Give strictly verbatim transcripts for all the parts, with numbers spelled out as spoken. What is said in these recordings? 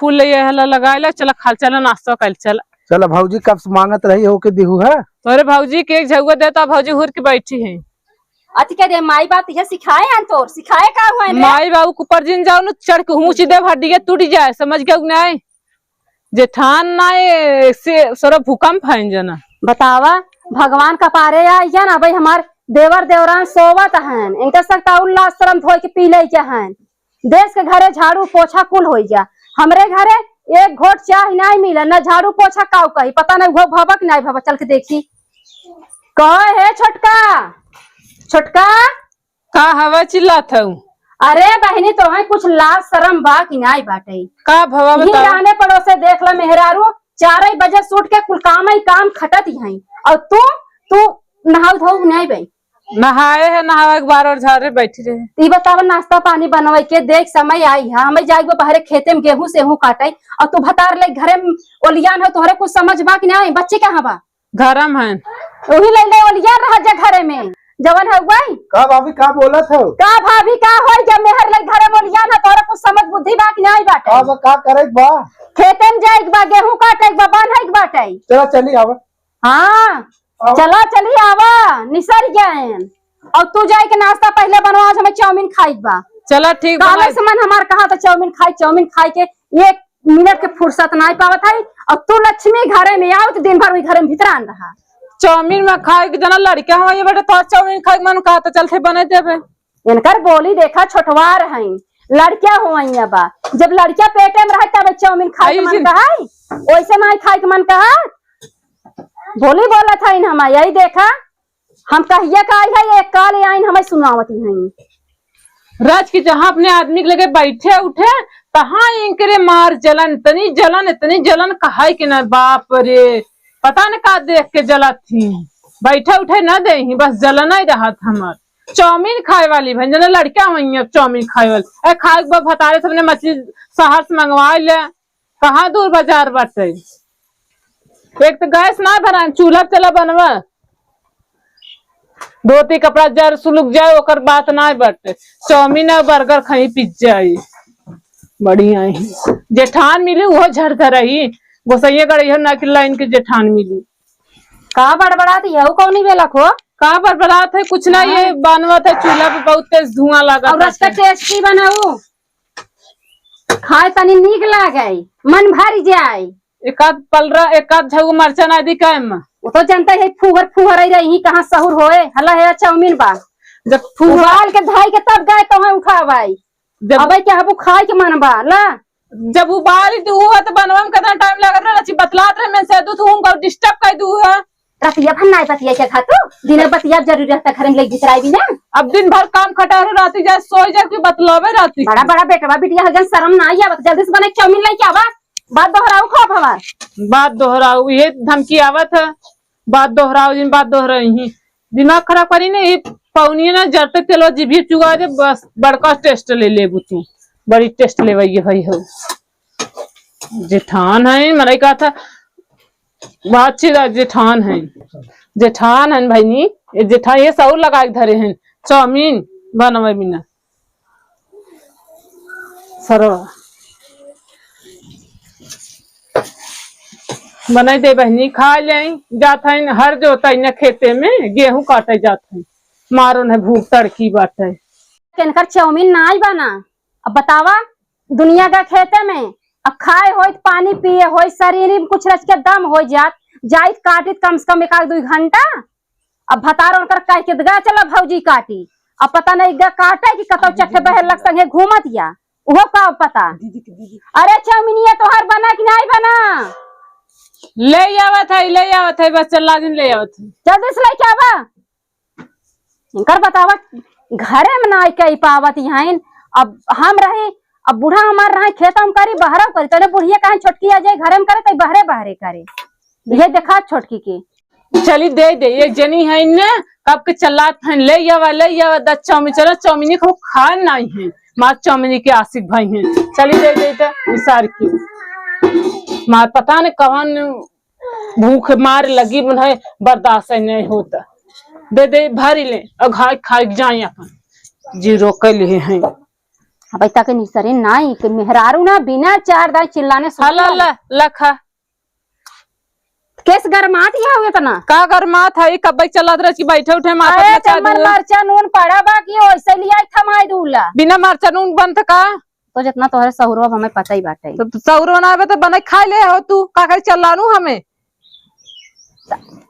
फूल ले ये हला लगाए ला, चला खाल चला नाश्ता कइल चला। चला भौजी कब से मांगत रही हो के दिहू है? तोरे भौजी के एक झउआ देता, भौजी हुर के बैठी है। अति के दे माई बात ये सिखाए हैं तोर, सिखाए का हुआ है रे? माई बाबू के ऊपर जिन जाओ न चढ़ के हुची देब हड्डिया टूट जाए, समझ गयो कि नाहीं? जेठान नाहीं से सरो भूकंप है जना। बतावा, भगवान का पारे आ या ना भाई, हमार देवर देवरान सोवत हन, इनका सकता उल्ला शर्म धोए के पी ले के हन। देश के घरे झाड़ू पोछा कुल होई जा, हमरे घरे एक घोट चाह नाहीं मिला, ना झाड़ू पोछा काऊ कही, पता नहीं वो भवा कि नाहीं भवा, चल के देखी। कहे हे छोटका, छोटका। का हवा चिल्लात हऊ? अरे बहिनी, तोहे कुछ लाज शरम बा कि नाहीं बाटे? का भवा इही बताओ। आने पड़ोसे देख ल मेहरारू, चार बजे से उठ के कुल काम ही काम खटत ही हैं, और तू, तू नहाऊ धोऊ नाहीं बे? नहाए है, नहावे के बार और झारे बैठी रहे। ई बतावा, नाश्ता पानी बनवे के देख समय आई है, हमें जाए के बा बहरे खेते में गेहूं सेहूं काटे, और तू भतार ले घरे में ओलियान हो, तोहरे कुछ समझ बा कि नाहीं? बच्ची कहाँ बा? घरम है। वही ले ले ओलियान रह जा घरे में, जवन है वही। का भाभी, का बोलत हो? का भाभी, का होई, जब मेहर ले घरे में ओलियान है, तोहरे कुछ समझ बुद्धि बा कि नाहीं बाटे? का बा, का करे के बा? खेते में जाए के बा, गेहूं काटे के बा, बांधे के बाटे। चला चली आवा। हाँ, आओ। चला चली आवा, निसर गए। और तू जाए के नाश्ता पहले बनवा, आज हमें चाउमीन खाई के बा। चला ठीक बा। काले से मन हमार कहा था चाउमीन खाई, चाउमीन खाई के एक मिनट के फुर्सत नाहीं पावत है। और तू लक्ष्मी घरे में आओ तो दिन भर वही घरे में भीतरान रहा। चाउमीन में खाए के जना लड़का हमारे ये बेटे, तोर चाउमीन खाए के मन कहा था, चल थे बने देबे। इनकर बोली देखा, छोटवार हैं, लड़किया हुआ बा। जब लड़किया पेटे में रहे तब चाउमीन खाए के आई मन जी। कहा है, वैसे नाहीं खाए के मन कहा। बोली बोलत है हम, यही देखा, हम कहिया का आई है, एक काल आइन हमें सुनावत हैं। राज की जहाँ अपने आदमी के लगे बैठे उठे, तहाँ इनकरे मार जलन, इतनी जलन, इतनी जलन कहाई कि ना, बाप रे, पता न का देख के जलत थी। बैठे उठे न दे ही, बस जलन ही रहत हमार। चाउमीन खाए वाली भन जना लड़का वहीं अब चाउमीन खाए वाली। ए, खाए के बाद भतारे सबने मछली शहर से मंगवा ले, कहाँ दूर बाजार बाटे। एक तो गैस ना भरान, चूल्हा पे चला बनवा। धोती कपड़ा जर सुलुक जाए, ओकर बात ना बाटे। चाउमीन और बर्गर खाई, पिज्जा आई। बढ़िया ही। जेठान मिली, वो झड़ धरही। गोसैया गढ़िया ना कि लाइन के जेठान मिली। का बड़बड़ात यहू कौनी बेलक हो? का बड़बड़ात है? कुछ ना, ये हाँ। बनवत है चूल्हा पे, बहुत तेज धुआं लागत और रस का है। टेस्टी बनाऊ, खाए तनी नीक लागे, मन भर जाए। एक आध पलरा, एक आध झगू मरचा ना दी काहे में? वो तो जनता है, फुहर फुहर आई रही, कहाँ सहूर होए, हला है चाउमीन बा। जब फुहर उबाल के धाई के तब गए तो है उठावाई। जब अबे क्या हबू खाए के मन बा, ला। जब उबाल दू है तो बनवा में कितना टाइम लग रहा है, बतलात रहे, मैं से दू तो हमको डिस्टर्ब कर दू है। रतिया भर नाय बतिया के खा तू, दिन बतिया जरूरी रहता घर में ले भीतर आई भी ना। अब दिन भर काम खटा रहे, राती जाए सोई जाए कि बतलावे राती। बड़ा बड़ा बेटवा बिटिया हगन शर्म ना आई आवत, जल्दी से बने चाउमीन लेके आवा। बात दोहराऊ खूब हमार। बात दोहराऊ, ये धमकी आवत है, बात दोहराऊ जिन बात दोहराई ही। दिमाग खराब करी ना, ये पौनिया ना जरते तेलवा जिभिया चुगा दे, बस बड़का टेस्ट ले लेबू तू, बड़ी टेस्ट लेवैये भाई हो। जेठान है, मनई कहा था, बात चीज जेठान है, जेठान है बहिनी, ये जेठान ये सौर लगा के धरे हैं, चाउमीन बनवे बिना। सरवा। बनाई दे बहिनी, खा ले, जात है हर जोताई न खेते में, गेहूं काटे जात है, मारो न भूख तड़की बाटे। इनकर चाउमीन नाई बना। अब बतावा, दुनिया का खेते में अब खाए होइत, पानी पिए होइत, शरीर में कुछ रच के दम हो जात, जाइत काटित कम से कम एक आध दुई घंटा। अब भतार उनकर कह के गा चला भौजी काटी, अब पता नहीं गा काटे कि कतौ चट्टे बहर लग संगे घूमत या, उहो का पता। दीदी के दीदी। अरे चौमिनिया तोहार बना कि नहीं बना? ले आवत है, ले आवत है, बस चला दिन ले आवत है। जल्दी से लेके आवा। इनकर बतावा, घरे में ना कई पावत हईन। अब हम रही, अब बूढ़ा हमार रहे, खेतम करी, बहरव करी, तने बुढ़िया कहे छोटकी आ जाए घरे में करे, तई बहरे बहरे करे। ये देखा छोटकी के। चली दे दे, एक जनी है इन्ने, कब के चलात है, ले आवा, ले आवा, द चौमिन, चला चौमिनी को खान नहीं है, मार चौमिनी के आशिक भाई हैं। चली दे दे, तो निसार की मार पता नहीं कवन भूख मार लगी, उन्हें बर्दाश्त नहीं होता। दे दे, भरी ले, और खाए, खाए जाए अपन, जी रोक लिए हैं। अब तक निसरे नाई कि मेहरारू ना बिना चार दाई चिल्लाने सुन हला ले। ला, ला खा। केस गरमात ही हउ इतना? का गरमात है? कब्बे चलत रहे कि बैठे उठे माथा अरे, मचा तेमन दू। मरचा नून पड़ा बा कि ओइसे लिया थमाई दूला। बिना मरचा नून बनत का? तो जितना तोहरे सहुरो अब हमें पता ही बाटे। तो तू सहुरो ना आवे तो बने खा ले हो तू, का कही चलानू हमें?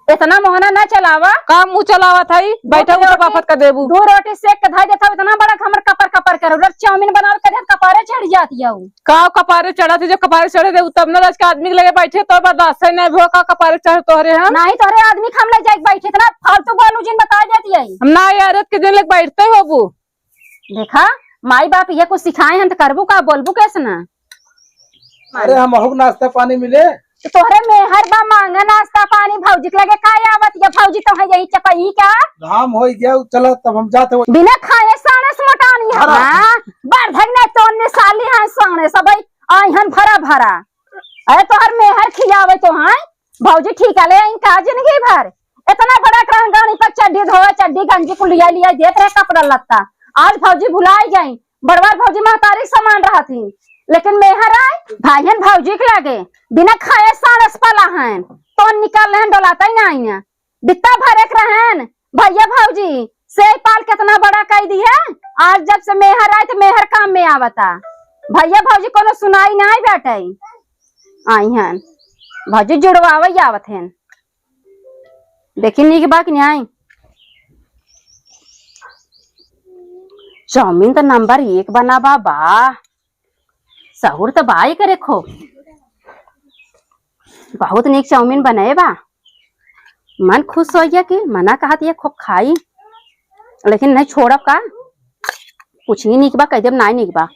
इतना मोहना ना चलावा। का मुंह चलावा था ई? बैठा दो उठा रोटी, बाफत का देबू। दो रोटी सेक के धाई देता, इतना बड़ा हमर कपर कपर करो। उधर चाउमीन बनावे के देत कपारे चढ़ जाती है उ। का कपारे चढ़त है? जब कपारे चढ़े देबू तब ना, आज के आदमी के लगे बैठे तो बर्दाश्त है नहीं भो, का कपारे चढ़ तोहरे हम? नहीं तोहरे आदमी के हम ले जाए बैठे, इतना फालतू बोलू जिन बता देती है। हम ना यारत के दिन लग बैठते होबू। देखा, माई बाप ये कुछ सिखाए हैं तो करबू का, बोलबू कैसे ना? अरे, हम अहुक नाश्ता पानी मिले। तो तोहरे मेहर बा मांगा नाश्ता पानी, भौजी के लगे का आवत या? भौजी तो है यही चपई का। घाम होई गया, चला तब हम जाते हो। बिना खाए साणस मोटानी है। हाँ। हाँ, बड़ धन ने तोन्ने साली हैं साणस, सब आई हन भरा भरा। अरे तोहर मेहर खियावे तो हैं, भौजी ठीक है, ले आई का जिंदगी भर? इतना बड़ा करंगानी पर चड्डी धोवे, चड्डी गंजी कुलिया लिया देत रहे कपड़ा लत्ता। आज भौजी भुलाई गई, बड़वार भौजी महतारी के समान रहत ही, लेकिन मेहर आए भाईहन भौजी के लगे बिना खाए साणस पला हैं, तो निकल रहन डोलाता ही नहीं है। बित्ता भरे के रहन भैया भौजी से पाल कितना बड़ा कह दी है। आज जब से मेहर आए तो मेहर काम में आवता। भैया भौजी कोनो सुनाई नहीं बैठे आई हन, भौजी जुड़वावे आवत हैं। देखी नीक बा कि नहीं? चाउमीन त नंबर एक बना बा, बा। सहूर त बाई करे खो। बहुत नीक चाउमीन बनाए बा। मन खुश हो गया कि मना कहत ये खूब खाई, लेकिन नहीं छोड़ब का। कुछ ही नीक बा, कह देब नाई नीक बा।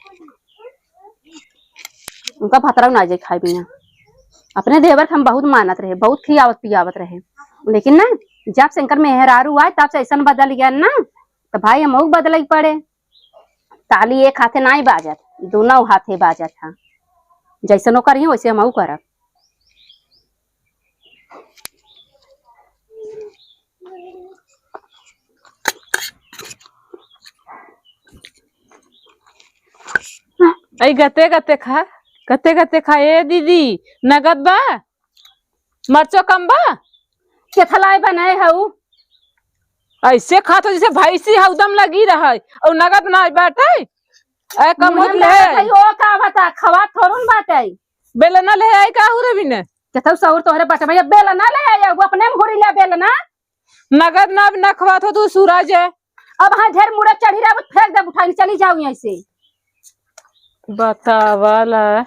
उनका भतरा ना जाए खाए बिना। अपने देवर के हम बहुत मानत रहे, बहुत खियावत पियावत रहे, लेकिन ना, जब से इनकर मेहरारू आए तब से ऐसन बदल गया ना, तो भाई हमहू बदले के पड़े। ताली एक हाथे नाई बाजत, दोनों हाथे बाजत है। जैसन ओकर ही वैसे हमहू करब। आई गते गते खा, गते गते खा। ए दीदी, नगद बा? मरचो कम बा? केथलाई बनाए हऊ? ऐसे खात हो जैसे भैंसी हउदम लगी रहे, और नगद ना बाटे। ए, कम मुँहे होत में ले। लागत है, ओ का बता, खवा थोड़ुन बाटे। बेलना ले आई का हु रे बिने? केथऊ सौर तोहरे बटे भैया, बेलना ले आई, वो अपने में हुरी ले बेलना। नगद ना, ना खवात हो तू सूरज है। अब हाँ ढेर मुड़े चढ़ी रहा, फेंक दे उठाई, चली जाओ यहाँ से। बतावला।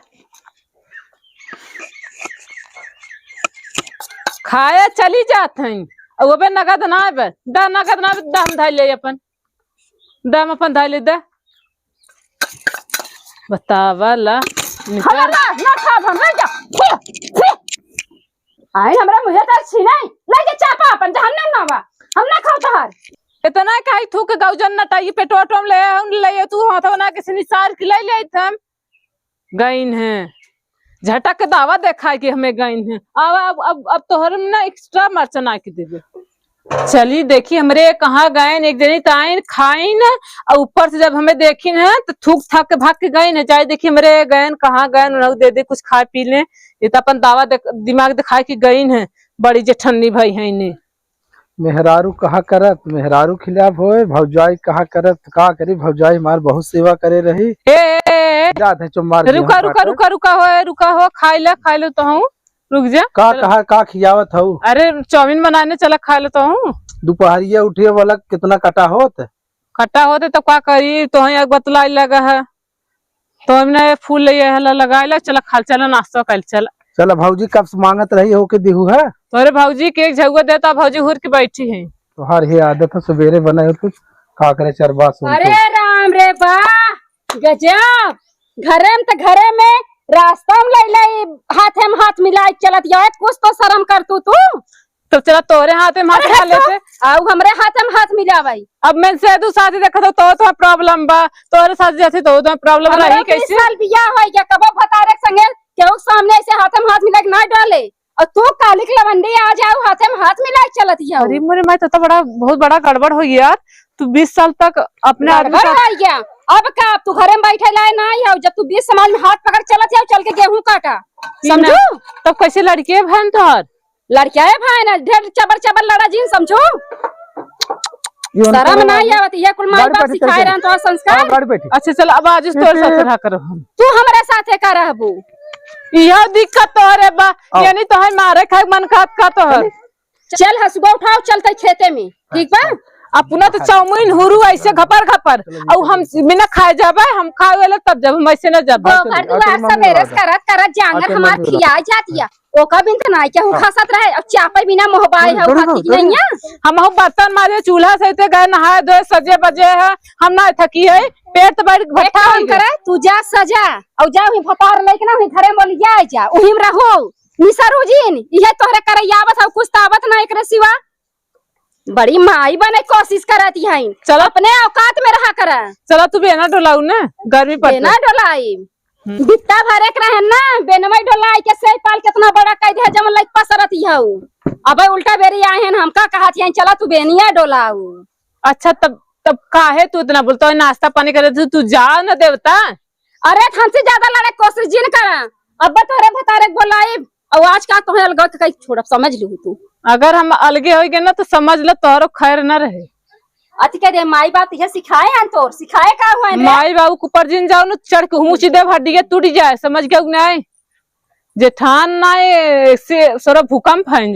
खाए चली जात हईं। अब अबे नगद ना आबे। दा नगद ना आबे, दा हम धाई ले अपन। दा हम अपन धाई ले, दा। बतावला। निकाल। खाला ना, ना खाब हम, ले जा। फे, फे। आई हमरा मुँहे तर छीनाई, लगे चापा अपन जहन्नम ना बा, हम ना खाओ तहार। इतना काहे थूक गौजन नटाई, पेटवा टोम ले, हम ले तू हाथवा ना किसी निसार की ले ले थम। गइन है, झटक के दावा देखाए कि हमें गइन है। अब, अब, अब, अब तोहर में ना एक्स्ट्रा मरचा ना के देबे। चली देखी हमरे कहाँ गएन, एक जनी त आइन खाइन, और ऊपर से जब हमें देखिन है तो थूक थाक के भाग के गइन है। जाए देखी हमरे गएन कहाँ गएन, उन्हें दे दे कुछ खाए पी ले। ये तो अपन दावा देख, दिमाग दिखाए के गइन है, बड़ी जेठन्नी भाई है इन्हें। मेहरारू कहा करत, मेहरारू खिलाफ होए, भौजाई कहा करत, का करी, भौजाई हमार बहुत सेवा करे रही। ए, ए, ए, ए। जात है चुम्मार रुका, रुका, रुका, रुका हो, ए, रुका हो, खाई ले, खाई ले तो हूँ, रुक जा। का चलो। कहा, का खियावत हऊ? अरे, चाउमीन बनाने चला, खा ले तो हूँ। दोपहरिया उठे वाला कितना कटा होत? कटा होते तो का करी, तो हूँ एक बतलाई लगा है। तो हमने फूल ले ये हला लगाए ला, चला खाल, चला नाश्ता कइल, चला। चला भौजी कब से मांगत रही हो के दिहू है? तोरे भौजी के एक झगुआ देता, भौजी हुर के बैठी है। तोहार ये आदत है, सवेरे बनाए हो कुछ, का करे चार बात सुन अरे के। राम रे बा, गजब। घरे में त घरे में, रास्ता में ले ले, हाथे में हाथ मिलाए चलत जाए, कुछ तो शर्म कर तू, तू। तो चला तोरे हाथे में हाथ अरे खा तो, लेते। आऊ हमरे हाथे में हाथ मिलावाई। अब मैं से तू शादी देखत हो तो, तो प्रॉब्लम बा, तोरे साथ जैसे तो, तो प्रॉब्लम हमरा रही बीस कैसे? साल बियाह होई गया, कबो भतारे के संगे केहू के सामने ऐसे हाथे में हाथ मिला के ना डाले, और तू काली के लवंडी आ जाऊ हाथे में हाथ मिला के चलत जाऊ। अरे मोरे माई, तो, तो बड़ा, बहुत बड़ा गड़बड़ हो गया यार। तू बीस साल तक अपने आदमी गड़बड़ साथ हो गया। अब का, अब तू घरे में बैठे लाए ना ही हो, जब तू बीच समाज में हाथ पकड़ चलत हो, चल के गेहूं काटा, समझू? तब कैसे लड़के भन तोहर? लड़किया है भाई ना, ढेर चबर चबर लड़ा जिन, समझू? ये उनका शर्म ना आवत, ये कुल माई बाप सिखाए रहन तो संस्कार। गाड़ी बैठी। अच्छा चल, अब आज तोर साथ रहा करब हम। तू हमरे साथे का रहबू? यह दिक्कत तोहरे बा, यानी तोहर मारे खाए मन खात का तोहर। चल हसुआ उठाओ, चलते खेते में, ठीक बा? अपना तो चाउमीन हुरू ऐसे घपर घपर, और हम बिना खाए जाबे, हम खाए वाले तब जब हम ऐसे न जाबे। घर दुआर सब एरेस करत करत जांगर हमार खिया जातिया। ओका बिन त नाई केहू खसत रहे, अब चापे बिना मोहबाई है, खसत नहीं है। हम हऊ बर्तन माजे, चूल्हा सहिते गए, नहाए धोए, सजे बजे है, हम ना थकी है, पेट तो बड़ी भट्टा हो गए। करे, तू जा सजा, और जा वही भतार लेके ना वही घरे में बोली जाए जा, वही में रहो, निसरू जिन, इहे तोहरे करैया आवत है, कुछ तावत ना एकरे सिवा। बड़ी माई बने कोशिश करत है, चलो। अपने औकात में रहा करा। चलो तू बेना डोलाऊ ना, गर्मी पड़ बेना डोलाई। हम्म। बित्ता भरे के रहे ना, बेनवई डोलाई के से पाल कितना बड़ा कह दे, जमन लाइक पसरत हऊ। अबे उल्टा बेरी आए हैं, हमका कहत हैं, "चला तू बेनिया डोलाऊ।" अच्छा, तब, तब काहे तू इतना बोलता है? नाश्ता पानी करे तू, तू जा ना देवता। अरे, हमसे ज्यादा लड़े कोशिश जिन करा। अब्बे तोहरे भतारे के बोलाई, और आज का तोहे अलगत कहीं छोड़ब, समझ लू तू। अगर हम अलगे हो गए ना, तो समझ ले तोहरो खैर न रहे। अति कह दे, माई बाप यह सिखाए हैं तोर, सिखाए का हुआ है रे? माई बाबू के ऊपर जिन जाओ न, चढ़ के हूँची देब, हड्डिये टूट जाए, समझ गया कि नहीं? जेठान ना ए, से सोरा भूकंप है इंजन।